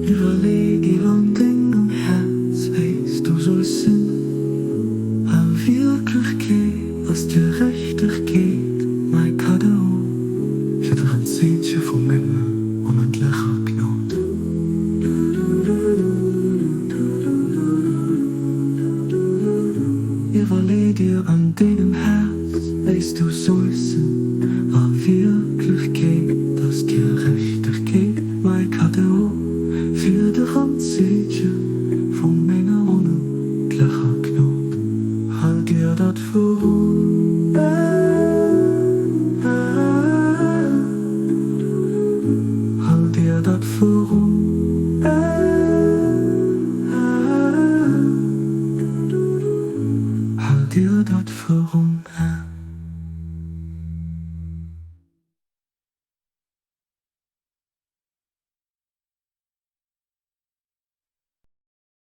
Iwwerlee dir an dengem Häerz, wéi s du solls sinn a Wierklechkeet ass d'Gerechtegkeet mäi Cadeau fir dech en Zeeche vu menger onendlecher Gnod. Iwwerlee dir an dengem Häerz, wéi s du solls sinn a Wierklechkeet ass d'Gerechtegkeet mäi Cadeau fir dech an d'Zeeche vu menger onendlecher Gnod. Hal dir dat virun Hal dir dat virun Hal dir dat virun.